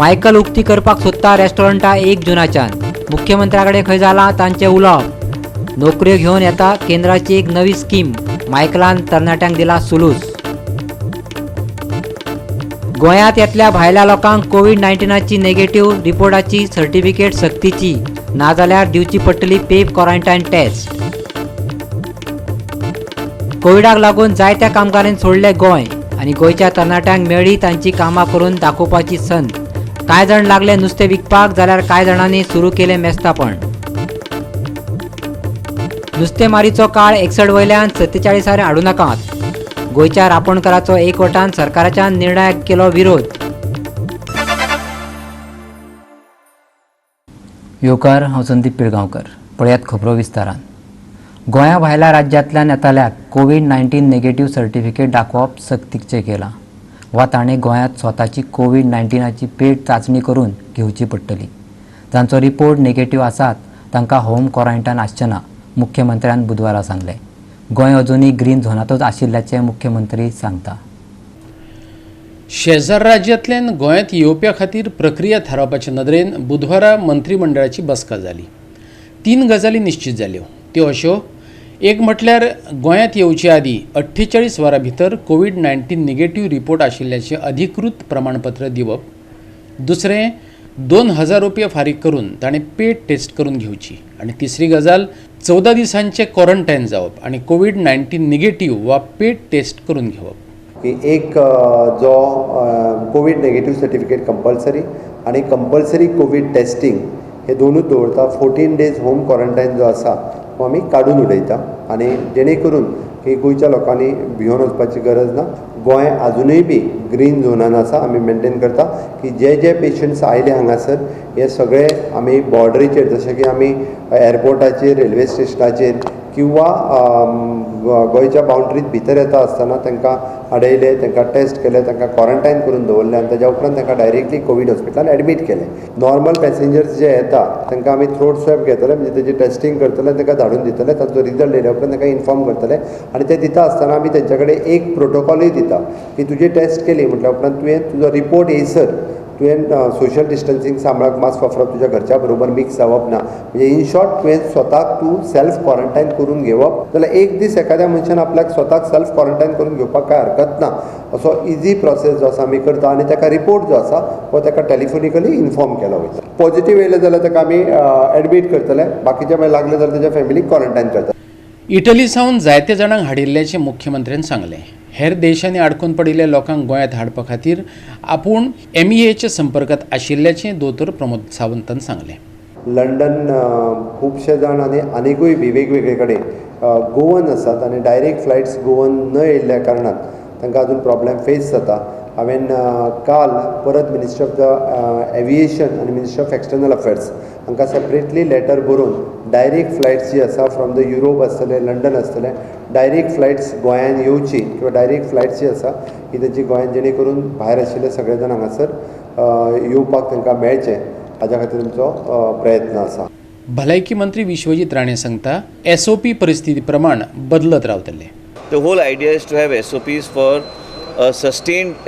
Michael उक्ती करपाक सोदता रेस्टॉरंटां 1 जुनाच्यान. मुख्यमंत्र्या कडेन खंय जालां तांचें उलोवप. नोकऱ्यो घेवन येता केंद्राची एक नवी स्कीम, मायकलान तरणाट्यांक दिला सुलूस. गोंयांत येतल्या भायल्या लोकांक कोवीड 19ची नेगेटिव्ह रिपोर्टाची सर्टिफिकेट सक्तीची, नाजाल्यार दिवची पडटली पेड क्वॉरंटायन टेस्ट. कोविडाक लागून जायत्या कामगारांनी सोडले गोंय आनी गोंयच्या तरणाट्यांक मेळ्ळी तांची कामां करून दाखोवपाची संद. कांय जाण लागले नुस्तें विकपाक, जाल्यार कांय जाणांनी सुरू केलें मेस्तापण. नुस्तेमारीचो काळ 61 वयल्यान 47र हाडूं नाकात, गोंयच्या रापणकाराचो एकवटान सरकाराच्या निर्णयाक केलो विरोध. येवकार, हांव संदीप पिळगांवकर. पळयात खबरो विस्तारान. गोंया भायल्या राज्यांतल्यान येताल्याक कोवीड 19 नेगेटिव्ह सर्टिफिकेट दाखोवप सक्तीचें केलां वा ताणें गोंयांत स्वताची कोवीड 19ची पेड चांचणी करून घेवची पडटली. जांचो रिपोर्ट नेगेटिव्ह आसात तांकां होम क्वॉरंटायन आसचें ना, मुख्यमंत्र्यान बुधवारा सांगलें. गोंय अजुनूय ग्रीन झोनांतूच आशिल्ल्याचें मुख्यमंत्री सांगता. शेजार राज्यांतल्यान गोंयांत येवप्या खातीर प्रक्रिया थारावपाचे नदरेन बुधवारा मंत्रिमंडळाची बसका जाली. तीन गजाली निश्चित जाल्यो, त्यो अश्यो: एक म्हटल्यार गोंयांत येवचे आदीं 48 वरां भितर कोवीड 19 निगेटीव रिपोर्ट आशिल्ल्याचें अधिकृत प्रमाणपत्र दिवप; दुसरें, 2000 रुपया फारीक करून ताणें पेड टेस्ट करून घेवची आनी तिसरी गजाल, 14 दिसांचें क्वॉरंटायन जावप आनी कोवीड 19 निगेटीव वा पेड टेस्ट करून घेवप. की एक जो कोवीड नेगेटीव सर्टिफिकेट कंपल्सरी आनी कंपल्सरी कोवीड टेस्टींग हे दोनूच दवरता. 14 डेज होम क्वॉरंटायन जो आसा हो आमी काडून उडयता आनी जेणे करून की गोंयच्या लोकांनी भियोन वचपाची गरज ना. गोंय आजुनूय बी ग्रीन झोनान आसा. आमी मेनटेन करता की जे जे पेशंट्स आयले हांगासर, हे सगळे आमी बॉर्डरीचेर, जशें की आमी एअरपोर्टाचेर, रेल्वे स्टेशनाचेर किंवा गोंयच्या बाउंड्रीत भितर येता आसतना तांकां अडयले, तांकां टेस्ट केले, तांकां क्वॉरंटायन करून दवरले आनी ताज्या उपरांत तांकां डायरेक्टली कोवीड हॉस्पिटलान एडमीट केले. नॉर्मल पॅसेंजर्स जे येता तांकां आमी थ्रोट स्वॅब घेतले, म्हणजे तेजी टेस्टींग करतले आनी तांकां धाडून दितले. तांचो रिजल्ट येयल्या उपरांत तांकां इन्फॉर्म करतले आनी ते दिता आसतना आमी तेंच्या कडेन एक प्रोटोकॉलूय दिता की तुजी टेस्ट केली म्हटल्या उपरांत तुवें तुजो रिपोर्ट येयसर तुवें सोशल डिस्टन्सींग सांबाळप, मास्क वापरप, तुज्या घरच्या बरोबर मिक्स जावप ना. म्हणजे इन शॉर्ट, तुवें स्वताक तूं सेल्फ क्वॉरंटायन करून घेवप. जाल्यार एक दीस एखाद्या मनशान आपल्याक स्वताक सेल्फ क्वॉरंटायन करून घेवपाक कांय हरकत ना, असो इजी प्रोसेस जो आसा आमी करता आनी ताका रिपोर्ट जो आसा हो ताका टेलिफोनिकली इन्फॉर्म केलो वयता. पॉझिटीव येयले जाल्यार ताका आमी एडमीट करतले, बाकीचे मागीर लागले जाल्यार तेच्या फॅमिलीक क्वॉरंटायन करतले. इटली सावन जायते जाणांक हाडिल्ल्याचें मुख्यमंत्र्यान सांगलें. हेर देशांनी आडकून पडिल्ल्या लोकांक गोंयांत हाडपा खातीर आपूण एमईएच्या संपर्कांत आशिल्ल्याचें दोतोर प्रमोद सावंतान सांगलें. लंडन खुबशे जाण आनी आनिकूय बी वेगवेगळे कडेन गोवन आसात आनी डायरेक्ट फ्लायट्स गोवन न येयल्ल्या कारणान तांकां अजून प्रॉब्लेम फेस जाता. हांवें काल परत मिनिस्टर ऑफ the aviation आनी मिनिस्टर ऑफ एक्सटर्नल अफेर्स हांकां सेपरेटली लेटर बरोवन डायरेक्ट फ्लायट्स जी आसा, फ्रॉम the Europe आसतले, लंडन आसतले, डायरेक्ट फ्लायट्स गोंयान येवची किंवा डायरेक्ट फ्लायट्स जी आसा ही तेंची गोंयान, जेणे करून भायर आशिल्ले सगळे जाण हांगासर येवपाक तांकां मेळचें, हाज्या खातीर आमचो प्रयत्न आसा. भलायकी मंत्री विश्वजीत राणे सांगता, एसओपी परिस्थिती प्रमाण बदलत रावतले. The whole idea is to have SOPs for a sustained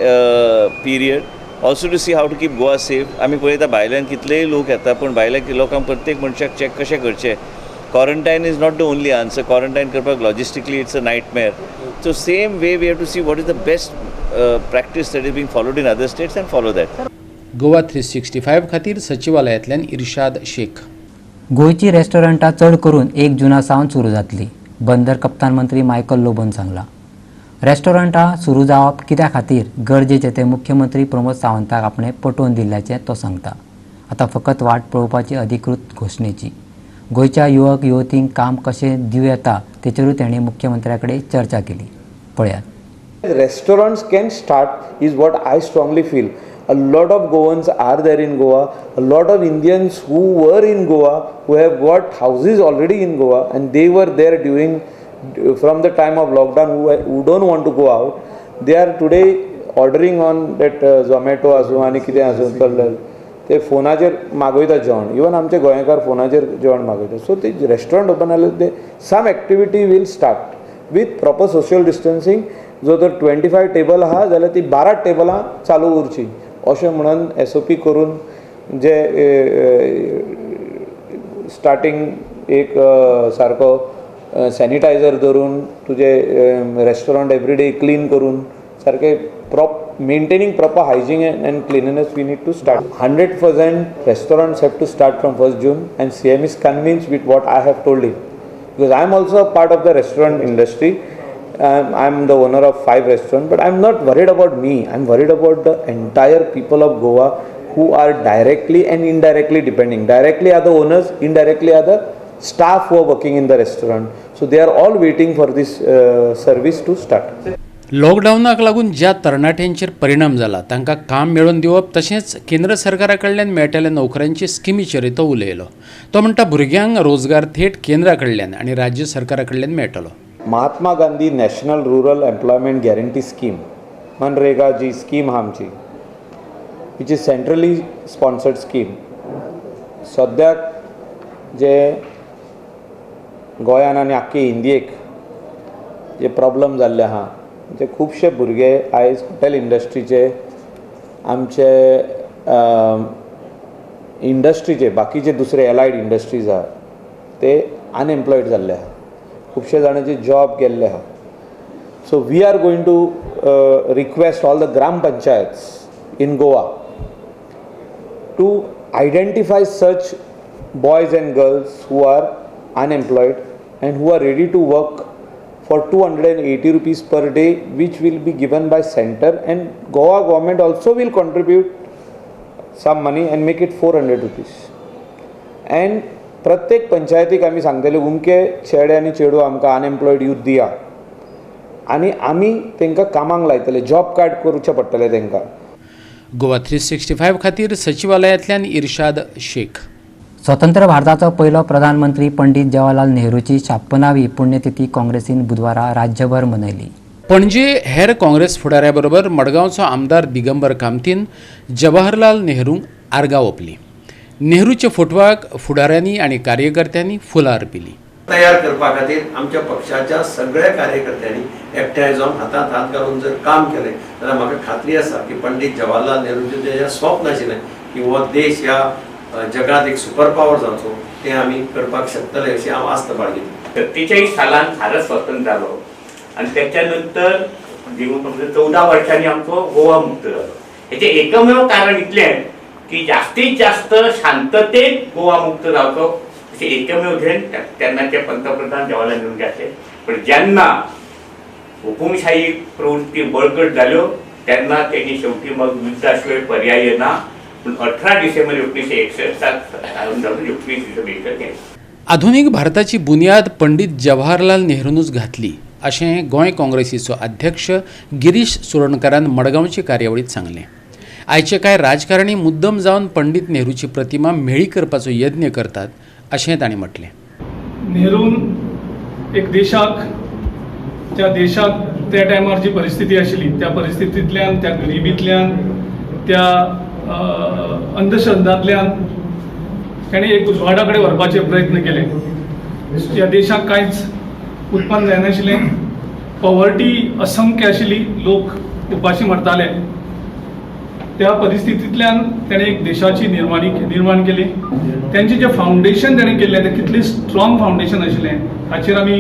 period, also to see how to keep Goa safe. आमी पळयता, भायल्यान कितलेय लोक येता, पूण भायल्या लोकांक प्रत्येक मनशाक चॅक कशें करचें? Quarantine is not the only answer. Quarantine करपाक logistically it's a nightmare. So same way, we have to see what is the best practice that is being followed in other states and follow that. Goa 365 खातीर सचिवालयांतल्यान इर्शाद शेख. गोंयची रेस्टॉरंटां चड करून 1 जुना सावन सुरू जातली, बंदर कप्तान मंत्री मायकल लोबोन सांगलां. रेस्टॉरंटां सुरू जावप कित्या खातीर गरजेचें तें मुख्यमंत्री प्रमोद सावंताक आपणें पटोवन दिल्ल्याचें तो सांगता. आतां फकत वाट पळोवपाची अधिकृत घोशणेची. गोंयच्या युवक युवतींक काम कशें दिवं येता तेचेरूय तांणी मुख्यमंत्र्या कडेन चर्चा केली. पळयात. Restaurants can start is what I strongly feel. A lot of Goans are there in Goa, a lot of Indians who were in Goa, who have got houses already in Goa and they were there during from the time of lockdown, who don't want to go out, they are today ordering on that Zomato आसूं आनी कितें आसूं, कळ्ळें, ते फोनाचेर मागयतात जेवण. Even आमचे गोंयकार फोनाचेर जेवण मागयतात. सो ते रेस्टॉरंट ओपन जाल्यार ते some activity will start with proper social distancing. जो तर 25 टेबल आहा जाल्यार ती 12 टेबलां चालू उरची. अशें म्हणून SOP करून जे स्टार्टींग एक सारको सॅनिटायझर धरून तुजे रेस्टॉरंट एवरीडे क्लीन करून सारकें maintaining proper hygiene and cleanliness we need to start. 100% restaurants have to start from 1st June and CM is convinced with what I have told him, because I am also a part of the restaurant industry. I am the owner of 5 restaurants, but I am not worried about me. I am worried about the entire people of Goa who are directly and indirectly depending. Directly are the owners, indirectly are the staff who are working in the restaurant. So they are all waiting for this service to start. लॉकडावनाक लागून ज्या तरणाट्यांचेर परिणाम जाला तांकां काम मेळोवन दिवप तशेंच केंद्र सरकारा कडल्यान मेळटल्या नोकऱ्यांचे स्किमीचेरय तो उलयलो. तो म्हणटा भुरग्यांक रोजगार थेट केंद्रा कडल्यान आनी राज्य सरकारा कडल्यान मेळटलो. Mahatma Gandhi National Rural Employment Guarantee Scheme, MNREGA ji scheme आहा आमची, which is centrally sponsored scheme, सद्याक जे गोंयान आनी आख्खे इंडियेक जे प्रॉब्लम जाल्ले आहा, म्हणजे खुबशे भुरगे आयज हॉटेल इंडस्ट्रीचे, आमचे इंडस्ट्रीचे, बाकीचे दुसरे एलायड इंडस्ट्रीज आहा ते अनएम्प्लॉयड जाल्ले आहा, खुबशे जाणांचे जॉब गेल्ले आहा. So we are going to request all the gram panchayats in Goa to identify such boys and girls who are unemployed and who are ready to work for 280 rupees per day, which will be given by center, and Goa government also will contribute some money and make it 400 rupees. And प्रत्येक पंचायतीक आमी सांगतले उमके चेडे आनी चेडूं आमकां unemployed youth दिया आनी आमी तांकां कामाक लायतले, जॉब कार्ड करूचें पडटलें तांकां. गोवा 365 खातीर सचिवालयांतल्यान इर्शाद शेख. स्वतंत्र भारताचो पयलो प्रधानमंत्री पंडित जवाहरलाल नेहरूची 56वी पुण्यतिथी काँग्रेसीन बुधवारा राज्यभर मनयली. पणजे हेर काँग्रेस फुडाऱ्या बरोबर मडगांवचो आमदार दिगंबर कामतीन जवाहरलाल नेहरूंक आर्गां ओंपली. नेहरूच्या फोटवाक फुडाऱ्यांनी आनी कार्यकर्त्यांनी फुलां अर्पिली. तयार करपा खातीर आमच्या पक्षाच्या सगळ्या कार्यकर्त्यांनी एकठांय जावन हातांत हात घालून जर काम केलें जाल्यार म्हाका खात्री आसा की पंडित जवाहरलाल नेहरूचें जें स्वप्न आशिल्लें की हो देश ह्या जगात एक सुपर पावर जावचो, तें आमी करपाक शकतले अशी हांव आस्त बाळगितां. 47 सालान भारत स्वतंत्र जालो आनी त्याच्या नंतर 14 वर्षांनी आमचो गोवा मुक्त जालो. हेचें एकमेव कारण इतलें की जास्तीत जास्त शांततेत गोवा मुक्त जावचो अशें एकमेव ध्येय तेन्नाचे पंतप्रधान जवाहरलाल नेहरू आसले. पण जेन्ना हुकुमशाही प्रवृत्ती बळकट जाल्यो तेन्ना तेणी शेवटी मग युद्धाशिवाय पर्याय ना, पूण 18 डिसेंबर 1961 जावन 19 डिसेंबर 61. आधुनीक भारताची बुन्याद पंडित जवाहरलाल नेहरूनूच घातली अशें गोंय काँग्रेसीचो अध्यक्ष गिरीश चोडणकारान मडगांवचे कार्यावळींत सांगलें. आयचे कांय राजकारणी मुद्दम जावन पंडित नेहरूची प्रतिमा म्हेळी करपाचो यत्न करतात अशें तांणी म्हटलें. नेरून एक देशाक, त्या देशाक त्या टायमार जी परिस्थिती आशिल्ली त्या परिस्थितींतल्यान, त्या गरिबींतल्यान, त्या अंधश्रद्धांतल्यान ताणें एक उजवाडा कडेन व्हरपाचे प्रयत्न केले. ह्या देशाक कांयच उत्पन्न जायनाशिल्लें, पॉवर्टी असंख्य आशिल्ली, लोक उपाशी मरताले. त्या परिस्थितींतल्यान ताणें एक देशाची निर्माणी निर्माण केली. तेंचें जें फावंडेशन ताणें केल्लें तें कितलें स्ट्रॉंग फावंडेशन आशिल्लें हाचेर आमी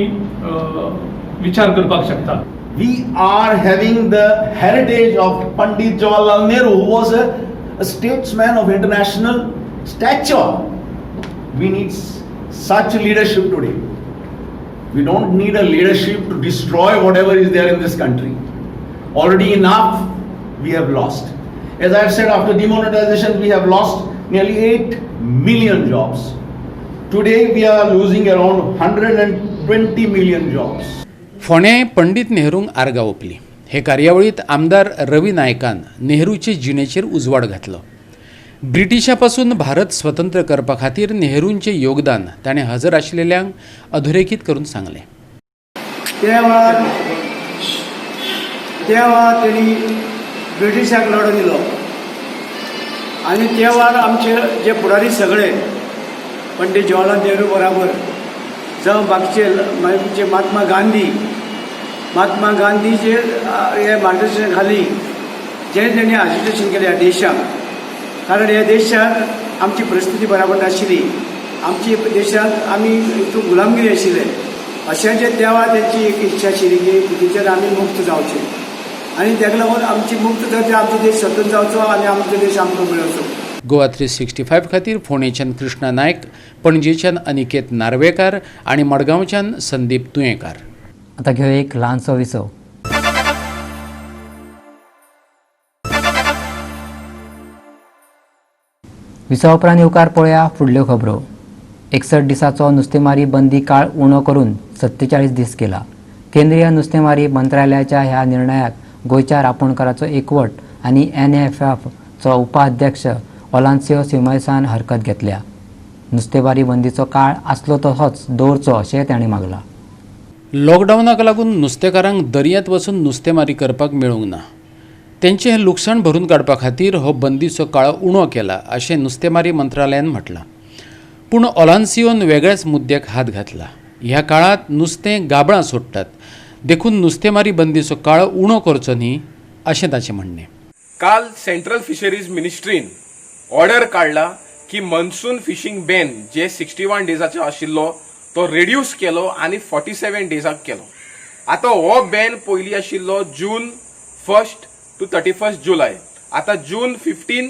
विचार करपाक शकता. We are having the heritage of Pandit Jawaharlal Nehru, who was a statesman of international stature. We need such leadership today. We don't need a leadership to destroy whatever is there in this country. Already enough we have lost. As I have said, after demonetization, we have lost nearly 8 million jobs. Today, we are losing around 120 million jobs. फोंडें पंडित नेहरूंक आर्गां ओंपली. हे कार्यावळींत आमदार रवी नायकान नेहरूचे जिणेचेर उजवाड घातलो. ब्रिटिशा पासून भारत स्वतंत्र करपा खातीर नेहरूंचें योगदान ताणें हजर आशिल्ल्यांक अधोरेखीत करून सांगलें. त्या वेळार तेणी ब्रिटिशाक लढो दिलो आनी त्या वेळार आमचे जे फुडारी सगळे पंडित जवाहरलाल नेहरू बराबर जावं बाकीचे मागीर महात्मा गांधी, महात्मा गांधीचे हे मार्गदर्शना खाली जें तेणी आजिटेशन केलें ह्या देशाक, कारण ह्या देशाक आमची परिस्थिती बराबर नाशिल्ली, आमची देशांत आमी हितून गुलामगिरी आशिल्ले. अशें जे देवा तेंची एक इच्छा आशिल्ली की तितूंच्यान आमी मुक्त जावचे आनी ताका लागून आमची मुक्त जावचे, आमचो देश स्वतंत्र जावचो आनी आमचो देश आमकां मेळचो. गोवा 365 खातीर फोंडेच्यान कृष्णा नायक, पणजेच्यान अनिकेत नार्वेकार आनी मडगांवच्यान संदीप तुयेंकार. आतां घेवया एक ल्हानसो विसव. विसवा उपरांत येवकार पळोवया फुडल्यो खबरो. 61 दिसाचो नुस्तेमारी बंदी काळ उणो करून 47 दीस केला. केंद्रीय नुस्तेमारी मंत्रालयाच्या ह्या निर्णयाक गोंयच्या रापोणकाराचो एकवट आनी NFF चो उपाध्यक्ष ओलान्सियो सिमयसान हरकत घेतल्या. नुस्तेमारी बंदीचो काळ आसलो तसोच दवरचो अशें तांणी मागलां. लॉकडावनाक लागून नुस्तेकारांक दर्यांत वचून नुस्तेमारी करपाक मेळूंक ना. तेंचें हें लुकसाण भरून काडपा खातीर हो बंदीचो काळ उणो केला अशें नुस्तेमारी मंत्रालयान म्हटलां. पूण ओलान्सियोन वेगळ्याच मुद्द्याक हात घातला. ह्या काळांत नुस्तें गाबळां सोडटात, देखून नुस्तेमारी बंदीचो काळ उणो करचो न्ही अशें ताचें म्हणणें. काल सेंट्रल फिशरीज मिनिस्ट्रीन ऑर्डर काडला की मनसून फिशींग बॅन जे 61 डेजाचो आशिल्लो तो रिड्यूस केलो आनी 47 डेजाक केलो. आतां हो बॅन पयलीं आशिल्लो June 1 to 31 जुलय, आतां जून 15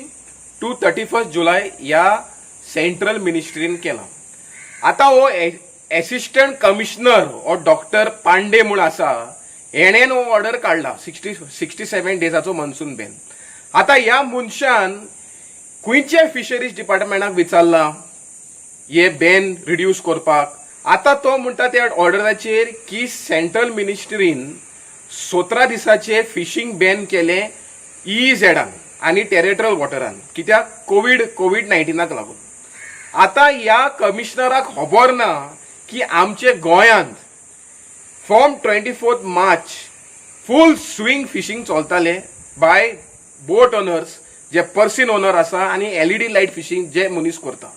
टू 31 जुलय ह्या सेंट्रल मिनिस्ट्रीन केला. आतां हो एसिस्टंट कमिशनर हो डॉक्टर पांडे म्हूण आसा, हेणेन हो ऑर्डर काडला 67 डेजाचो मनसून बॅन. आतां ह्या मनशान खंयच्या फिशरीज डिपार्टमेंटाक विचारला हे बॅन रिड्यूस करपाक? आतां तो म्हणटा त्या ऑर्डराचेर की सेंट्रल मिनिस्ट्रीन 17 दिसाचे फिशींग बॅन केलें EEZ आनी टेरिटोरियल वॉटरान, कित्याक कोवीड 19 लागून. आतां ह्या कमिशनराक खबर ना की आमचे गोंयांत from 24 March full swing fishing चलताले बाय बोट ओनर्स जे पर्सीन ओनर आसा आनी LED light फिशींग जे मनीस करता.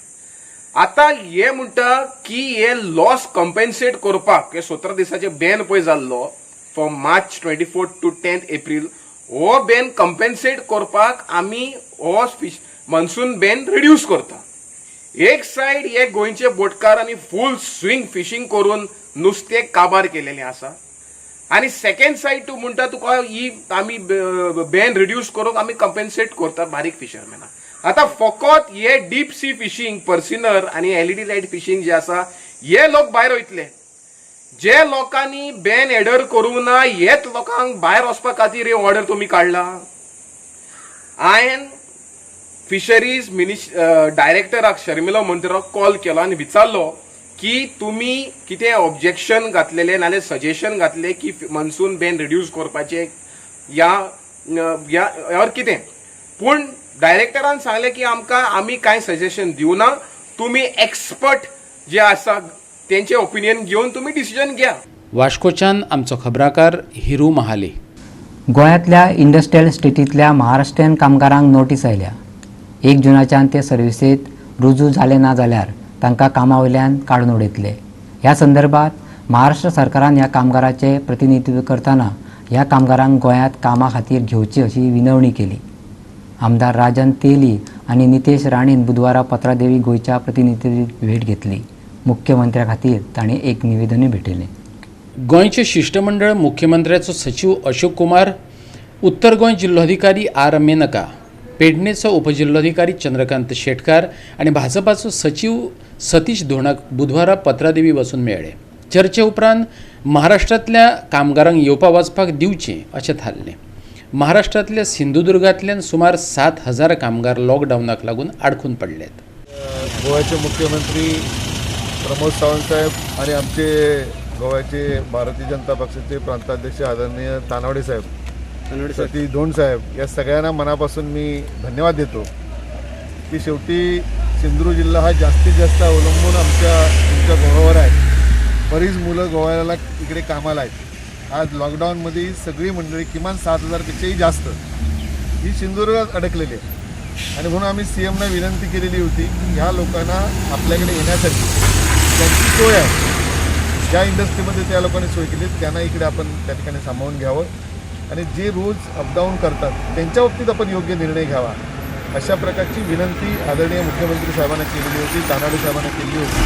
आतां हे म्हणटा की हे लॉस कंपेन्सेट करपाक हे 17 दिसाचे बॅन पळय जाल्लो from March 24 to 10 April, हो बॅन कंपेन्सेट करपाक आमी हो फिश मनसून बॅन रिड्यूस करता. एक सायड हे गोंयचे बोटकार आनी फूल स्विंग फिशींग करून नुस्तें काबार केलेलें आसा आनी सेकंड सायड तूं म्हणटा तुका ही आमी बॅन रिड्यूस करूंक आमी कंपेन्सेट करता बारीक फिशरमॅनाक. आतां फकत हे डीप सी फिशींग पर्सिनर आनी LED light फिशींग जे आसा हे लोक भायर वयतले. जे लोकांनी बॅन एडर करूंक ना हेच लोकांक भायर वचपा खातीर हे ऑर्डर तुमी काडला. हांवें फिशरीज डायरेक्टराक शर्मिला मंत्र्याक कॉल केलो आनी विचारलो की तुमी कितें ऑब्जेक्शन घातलेलें नाल्यार सजेशन घातलें की मनसून बॅन रिड्यूस करपाचें या या कितें, पूण डायरेक्टरान सांगलें की आमकां आमी कांय सजेशन दिवना, तुमी एक्सपर्ट जे आसा तेंचे ओपिनियन घेवन तुमी डिसिजन घ्या. वास्कोच्यान आमचो खबराकार हिरू महाले. गोंयांतल्या इंडस्ट्रियल स्टेटींतल्या महाराष्ट्रीयन कामगारांक नोटीस आयल्या. 1 जुनाच्यान ते सर्विसेंत रुजू जाले ना जाल्यार तांकां कामा वयल्यान काडून उडयतले. ह्या संदर्भात महाराष्ट्र सरकारान ह्या कामगाराचें प्रतिनिधित्व करतना ह्या कामगारांक गोंयांत कामा खातीर घेवची अशी विनवणी केली. आमदार राजन तेली आनी नितेश राणेन बुधवारा पत्रादेवी गोंयच्या प्रतिनिधी भेट घेतली. मुख्यमंत्र्या खातीर तांणी एक निवेदनूय भेटयलें. गोंयचें शिश्टमंडळ मुख्यमंत्र्याचो सचीव अशोक कुमार, उत्तर गोंय जिल्लोधिकारी आर मेनका, पेडणेचो उपजिल्लोधिकारी चंद्रकांत शेटकार आनी भाजपाचो सचीव सतीश धोणक बुधवारा पत्रादेवी वचून मेळ्ळे. चर्चे उपरांत महाराष्ट्रांतल्या कामगारांक येवपा वचपाक दिवचें अशें थारलें. महाराष्ट्रांतल्या सिंधुदुर्गांतल्यान सुमार 7,000 कामगार लॉकडावनाक लागून आडखून पडल्यात. गोव्याचे मुख्यमंत्री प्रमोद सावंत साहेब आणि आमचे गोव्याचे भारतीय जनता पक्षाचे प्रांताध्यक्ष आदरणीय तानावडे साहेब, सतीश धोंड साहेब या सगळ्यांना मनापासून मी धन्यवाद देतो की शेवटी सिंधुदुर्ग जिल्हा हा जास्तीत जास्त अवलंबून आमच्या तुमच्या गोव्यावर आहे. बरीच मुलं गोव्याला इकडे कामाला आहेत. आज लॉकडाऊनमध्ये सगळी मंडळी किमान 7,000पेक्षाही जास्त ही सिंधुदुर्गात अडकलेली आहे आणि म्हणून आम्ही CMना विनंती केलेली होती की ह्या लोकांना आपल्याकडे येण्यासाठी ज्यांची सोय आहे, ज्या इंडस्ट्रीमध्ये त्या लोकांनी सोय केली त्यांना इकडे आपण त्या ठिकाणी सामावून घ्यावं. आणि जे रोज अपडाऊन करतात त्यांच्या बाबतीत आपण योग्य निर्णय घ्यावा अशा प्रकारची विनंती आदरणीय मुख्यमंत्री साहेबांना केलेली होती, तानावडे साहेबांना केली होती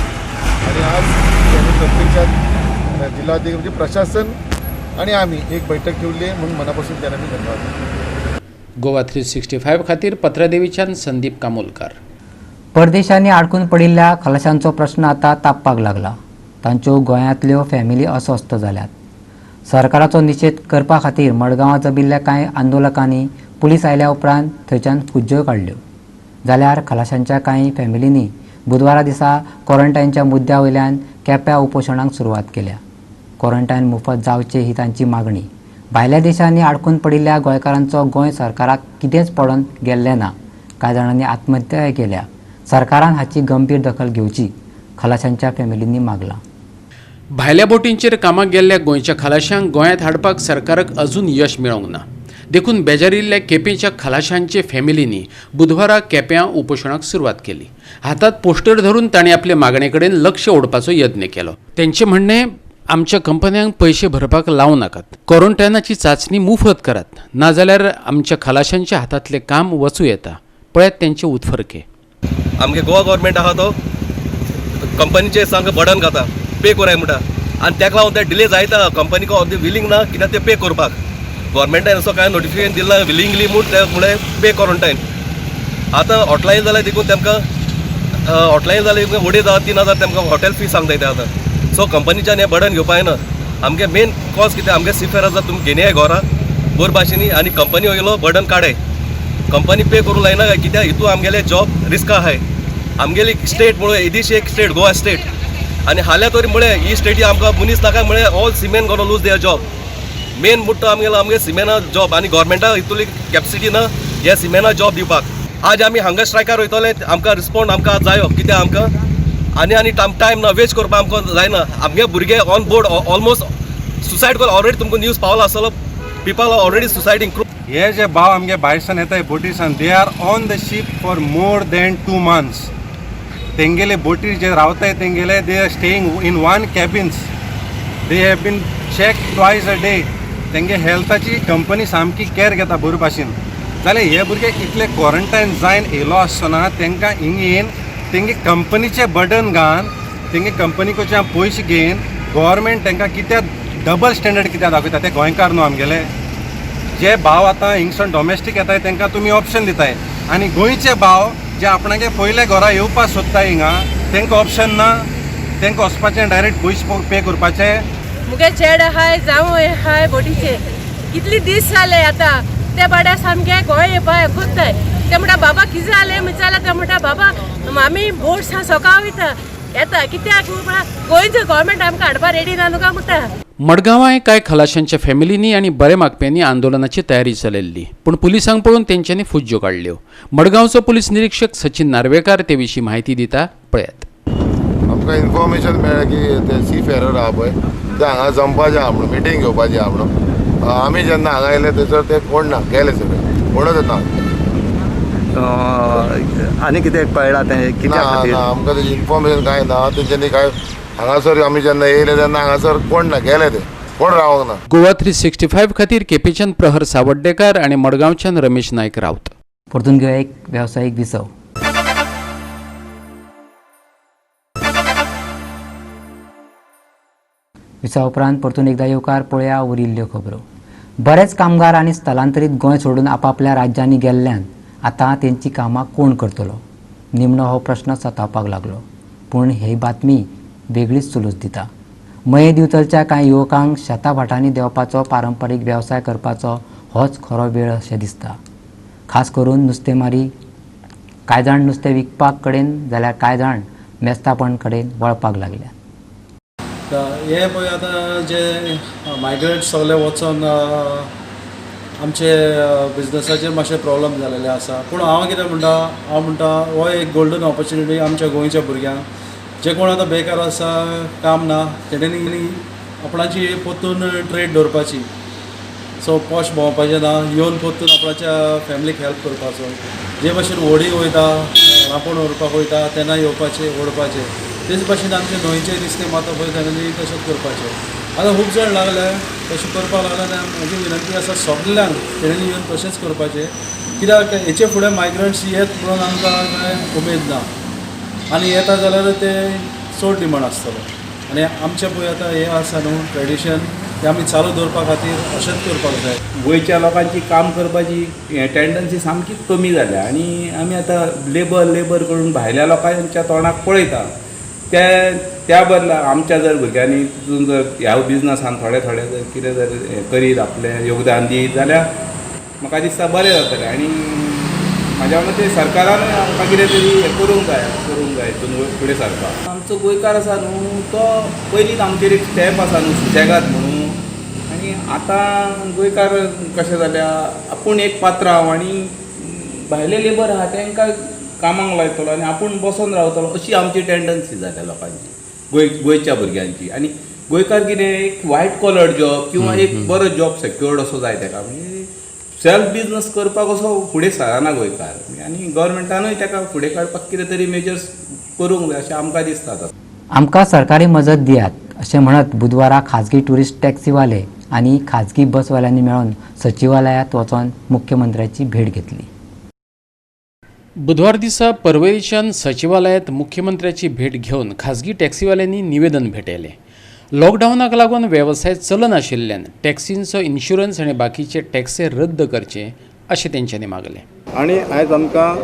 आणि आज त्यांनी प्रत्यक्षात जिल्हाधिकारी म्हणजे प्रशासन आणि आम्ही एक बैठक ठेवली आहे म्हणून मनापासून त्यांना मी धन्यवाद देतो। गोवा 365 खातीर पत्रादेवीच्यान संदीप कामोलकर। परदेशांनी आडकून पडिल्ल्या खलाशांचो प्रश्न आतां तापपाक लागला। तांच्यो गोंयांतल्यो फॅमिली अस्वस्थ जाल्यात। सरकाराचो निशेध करपा खातीर मडगांवां जमिल्ल्या कांय आंदोलकांनी पुलीस आयल्या उपरांत थंयच्यान फुज्ज्यो काडल्यो। जाल्यार खलाशांच्या कांय फॅमिलींनी बुधवारा दिसा क्वॉरंटायनच्या मुद्द्या वयल्यान केप्यां उपोशणाक सुरवात केल्या। क्वॉरंटायन मुफत जावचें ही तांची मागणी। भायल्या देशांनी आडकून पडिल्ल्या गोंयकारांचो गोंय सरकाराक कितेंच पडून गेल्लें ना। कांय जाणांनी आत्महत्याय केल्या। सरकारान हाची गंभीर दखल घेवची खलाशांच्या फॅमिलींनी मागलां। भायल्या बोटींचेर कामाक गेल्ल्या गोंयच्या खलाशांक गोंयांत हाडपाक सरकाराक अजून यश मेळोंक ना। देखून बेजारिल्ल्या केपेंच्या खलाशांचे फॅमिलींनी बुधवारा केप्यां उपोशणाक सुरवात केली। हातात पोस्टर धरून तांणी आपले मागणे कडेन लक्ष ओडपाचो यत्न केलो। तेंचें म्हणणें, आमच्या कंपन्यांक पयशे भरपाक लावं नाकात, क्वॉरंटायनाची चांचणी मुफत करात, नाजाल्यार आमच्या खलाशांच्या हातांतलें काम वचूं येता। पळयात तेंचे उत्फर्के। आमगे गोवा गव्हर्मेंट आहा तो कंपनीचे सांग बर्डन घाता पे कोराय म्हणटा आनी तेका लागून ते डिले जायता। कंपनीक अर्दे विलींग ना कित्याक ते पे करपाक गव्हर्मेंटान असो कांय नोटिफिकेशन दिलां विलिंगली म्हूण ते मुळे पे क्वॉरंटायन। आतां हॉटलायन जाल्यार देखून तेमकां हॉटलायन जाल्यार 2500 3000 तेमकां हॉटेल फी सांगता ते आतां। सो कंपनीच्यान हें बर्डन घेवपा येना। आमगे मेन कॉज कितें, आमगे सीफेर आसा तुमी घेनयाय घरा बोर भाशेनी आनी कंपनी वयलो बर्डन काडाय। कंपनी पे करूं लायना कित्याक हितू आमगेले जॉब रिस्क आहाय। आमगेली स्टेट मुळे येदीशी एक स्टेट गोवा स्टेट आनी हाल्या तरी मुळे ही स्टेटी आमकां मनीस नाका मुळे all seamen gonna lose their job. Main मुद्दो आमगेलो आमगे सिमेना जॉब आनी गव्हर्मेंटा हितूली कॅपसिटी ना हे सिमेना जॉब दिवपाक। आज आमी हांगा स्ट्रायकार वयतले, आमकां रिस्पोंड आमकां जायो कित्याक आमकां आनी आनी टायम ना वेस्ट करपाक आमकां जायना। आमगे भुरगे ऑन बोर्ड ऑलमोस्ट सुसायड कर ऑलरेडी तुमकां न्यूज पावला आसतलो, पीपल are already सुसायडींग। हे जे भाव आमगे भायरसान येताय बोटीसान, they are on the ship for more than 2 months. तेंगेले बोटीर जे रावताय तेंगेले they are staying in one cabins, they have been check twice a day. तेंगे हेल्थाची कंपनी सामकी केअर घेता बरे भाशेन। जाल्यार हे भुरगे इतले क्वॉरंटायन जायन येयलो आसतना तेंकां हिंग येवन तेंगे कंपनीचे बर्डन घान तेंगे कंपनी कडच्यान पयशे घेवन गव्हर्मेंट तेंकां कित्याक डबल स्टँडर्ड कित्याक दाखयता। ते गोंयकार न्हू आमगेले जे भाव आतां हिंगसून डॉमेस्टीक येताय तेंकां तुमी ऑप्शन दिताय आनी गोंयचे भाव जे आपणागे पयले घरा येवपाक सोदता हिंगा तेंकां ऑप्शन ना, तेंकां वचपाचें डायरेक्ट पयशे पे करपाचे। मुगे चेड आहाय जावं आहाय बोटीचे कितले दीस जाले आतां ते बाड्या सामके गोंय येवपाक कोत्ताय। ते म्हणटा बाबा कितें जालें म्हणटा ते म्हणटा बाबा आमी बोट सकाळ वयता येता कित्याक गोंयचो गव्हर्मेंट आमकां हाडपाक रेडी ना न्हू म्हणटा। मडगांवाय कांय खलाशांच्या फॅमिलींनी आनी बरे मागप्यांनी आंदोलनाची तयारी चलयल्ली, पूण पुलिसांक पळोवन तेंच्यांनी फुज्ज्यो काडल्यो। मडगांवचो पुलीस निरीक्षक सचिन नार्वेकार ते विशीं म्हायती दिता, पळयात। आमकां इन्फॉर्मेशन मेळ्ळें की ते सी फेरर आहा पळय ते हांगा जमपाचें आहा म्हणून मिटींग घेवपाची आहा म्हणून आमी जेन्ना हांगा येयले थंयसर ते कोण ना गेले सगळे, कोणच ना। आनी कितें कळ्ळां तें कित्या खातीर? ना आमकां तेजी इन्फॉर्मेशन कांय ना। तेंच्यांनी कांय हांगासर आमी जेन्ना येयले तेन्ना हांगासर कोण ना गेले ते कोण रावंक ना। गोवा 365 खातीर केपेच्यान प्रहर सावड्डेकार आनी मडगांवच्यान रमेश नायक राऊत। परतून घेवया एक वेवसायीक विसव। विसवा उपरांत परतून एकदा येवकार पळया उरिल्ल्यो खबरो। बरेच कामगार आनी स्थलांतरीत गोंय सोडून आपापल्या राज्यांनी गेल्ल्यान आतां तेंची कामां कोण करतलो निमणो हो प्रश्न सतावपाक लागलो। पूण ही बातमी वेगळीच सुलूस दिता। मये दिवचलच्या कांय युवकांक शेता भाटांनी देंवपाचो पारंपारीक वेवसाय करपाचो होच खरो वेळ अशें दिसता। खास करून नुस्तेमारी कांय जाण नुस्तें विकपाक कडेन जाल्यार कांय जाण मेस्तापण कडेन वळपाक लागल्या। हे पळय आतां जे मायग्रंट सगळे वचोन आमचे बिजनसाचेर मातशे प्रॉब्लम जालेले आसा। पूण हांव कितें म्हणटा, हांव म्हणटा हो एक गोल्डन ऑपॉर्च्युनिटी आमच्या गोंयच्या भुरग्यांक जे कोण आतां बेकार आसा, काम ना, तेणें आपणाची परतून ट्रेड दवरपाची। सो पॉश भोंवपाचें ना, येवन परतून आपणाच्या फॅमिलीक हेल्प करपाचो। जे भाशेन व्हडी वयता रांपोण व्हरपाक वयता तेन्ना येवपाचें ओडपाचें, तेच भाशेन आमचे न्हंयचें नुस्तें मारता पळय तेणें तशेंच करपाचें। आतां खूब जाण लागले तशें करपाक लागले. आनी म्हजी विनंती आसा सगल्यांक तेणी येवन तशेंच करपाचें, कित्याक हेचे फुडें मायग्रंट्स येत म्हणून आमकां कांय उमेद ना, आनी येता जाल्यार ते चड डिमांड आसतलो. आनी आमचें पळय आतां हें आसा न्हू ट्रेडिशन, तें आमी चालू दवरपा खातीर अशेंच करपाक जाय. गोंयच्या लोकांची काम करपाची टेंडन्सी सामकी कमी जाल्या आनी आमी आतां लेबर करून भायल्या लोकांच्या तोंडाक पळयता. त्या बदला आमच्या जर भुरग्यांनी तितून जर ह्या बिजनसान थोडे थोडे जर कितें जर हें करीत आपलें योगदान दीत जाल्यार म्हाका दिसता बरें जातलें. आनी म्हाज्या मते सरकारानूय आमकां कितें तरी हें करूंक जाय हितून फुडें सरपाक. आमचो गोंयकार आसा न्हू तो पयलींच आमचेर एक स्टॅम्प आसा न्हू सुशेगाद म्हणून, आनी आतां गोंयकार कशें जाल्या आपूण एक पात्रांव आनी भायले लेबर आहा तांकां कामाक लायतलो आनी आपूण बसोन रावतलो अशी आमची टेंडन्सी जाल्या लोकांची, गोंयच्या भुरग्यांची. आनी गोंयकार कितें एक व्हायट कॉलर जॉब किंवा एक बरो जॉब सेक्युअर्ड असो जाय ताका, म्हणजे सेल्फ बिजनस करपाक असो फुडें सरना गोंयकार. आनी गव्हर्मेंटानूय ताका फुडें काडपाक कितें तरी मेजर्स करूंक जाय अशें आमकां दिसता. आमकां सरकारी मजत दियात अशें म्हणत बुधवारा खाजगी ट्युरिस्ट टॅक्सीवाले आनी खाजगी बसवाल्यांनी मेळून सचिवालयांत वचून मुख्यमंत्र्याची भेट घेतली. बुधवार दिसा परवरीच्यान सचिवालयांत मुख्यमंत्र्याची भेट घेवन खाजगी टॅक्सीवाल्यांनी निवेदन भेटयलें. लॉकडावनाक लागून वेवसाय चलनाशिल्ल्यान टॅक्सींचो इन्शुरन्स आनी बाकीचे टॅक्से रद्द करचे अशें तेंच्यांनी मागलें. आनी आयज आमकां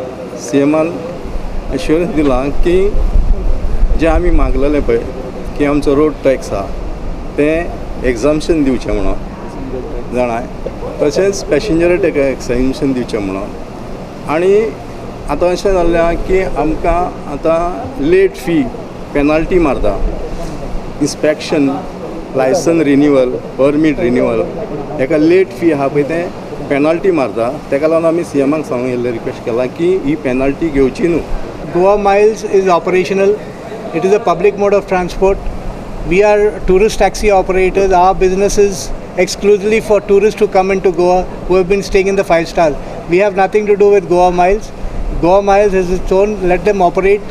सीएमान एश्युरन्स दिलां की जें आमी मागलेलें पळय की आमचो रोड टॅक्स आहा तें एग्जाम्शन दिवचें म्हणून जाणाय, तशेंच पॅसेंजर टॅक्स एग्जाम्शन दिवचें म्हणून. आनी आतां अशें जाल्लें आहा की आमकां आतां लेट फी पेनाल्टी मारता, inspection, licence renewal, permit renewal हेका लेट फी आहा पळय तें पेनाल्टी मारता. तेका लागून आमी सीएमाक सांगून येयल्ले रिक्वेस्ट केला की ही पेनाल्टी घेवची न्हू. Goa Miles is operational. It is a public mode of transport. We are tourist taxi operators. Our business is exclusively for tourists who come into Goa who have been staying in the 5 stars. We have nothing to do with Goa Miles. Goa Miles has its own. Let them operate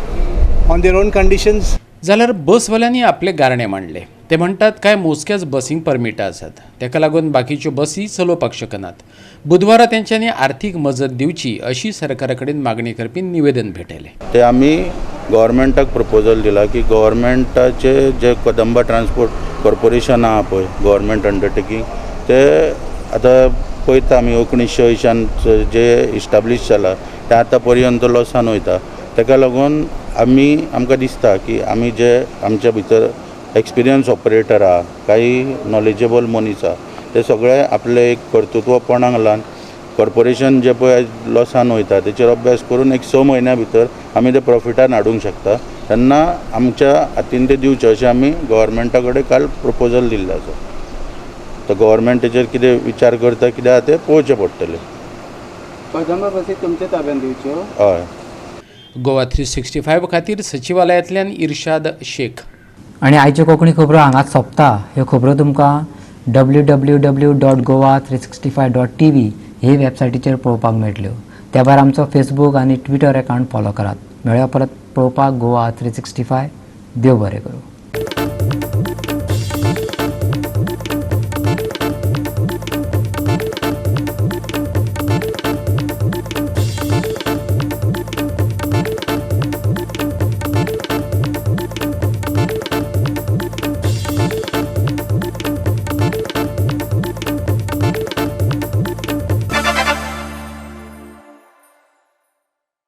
on their own conditions. जाल्यार बसवाल्यांनी आपले गारणे मांडले. ते म्हणटात कांय मोजक्याच बसींक परमिटां आसात, ताका लागून बाकीच्यो बसी चलोवपाक शकनात. बुधवारा तेंच्यांनी आर्थीक मजत दिवची अशी सरकारा कडेन मागणी करपी निवेदन भेटयलें. ते आमी गव्हर्मेंटाक प्रपोजल दिला की गव्हर्मेंटाचे जे कदंबा ट्रान्सपोर्ट कॉर्पोरेशन आहा पळय गव्हर्मेंट अंडरटेकींग, ते आतां पळयता आमी 1980 जे इस्टाब्लीश जाला ते आतां पर्यंत लॉसान वयता. ताका लागून आमी आमकां दिसता की आमी जे आमच्या भितर एक्सपिरियन्स ऑपरेटर आहा, काही नॉलेजेबल मनीस आहा, ते सगळे आपले एक कर्तृत्व पणाक लावन कॉर्पोरेशन जे पळय लॉसान वयता तेचेर अभ्यास करून एक 6 म्हयन्या भितर आमी ते प्रॉफिटान हाडूंक शकता. तेन्ना आमच्या हातीन ते दिवचें अशें आमी गव्हर्मेंटा कडेन काल प्रपोजल दिल्लें आसा. तर गव्हर्मेंट तेचेर कितें विचार करता कितें आहा तें पळोवचें पडटलें. कदंबा बसी तुमच्या ताब्यान दिवच्यो? हय. गोवा 365 खातीर सचिवालयांतल्यान इर्शाद शेख. आनी आयच्यो कोंकणी खबरो हांगाच सोंपता. ह्यो खबरो तुमकां www.goa365.tv हे वेबसायटीचेर पळोवपाक मेळटल्यो. त्या भायर आमचो फेसबूक आनी ट्विटर अकावंट फॉलो करात. मेळया परत पळोवपाक गोवा 365. देव बरें करूं.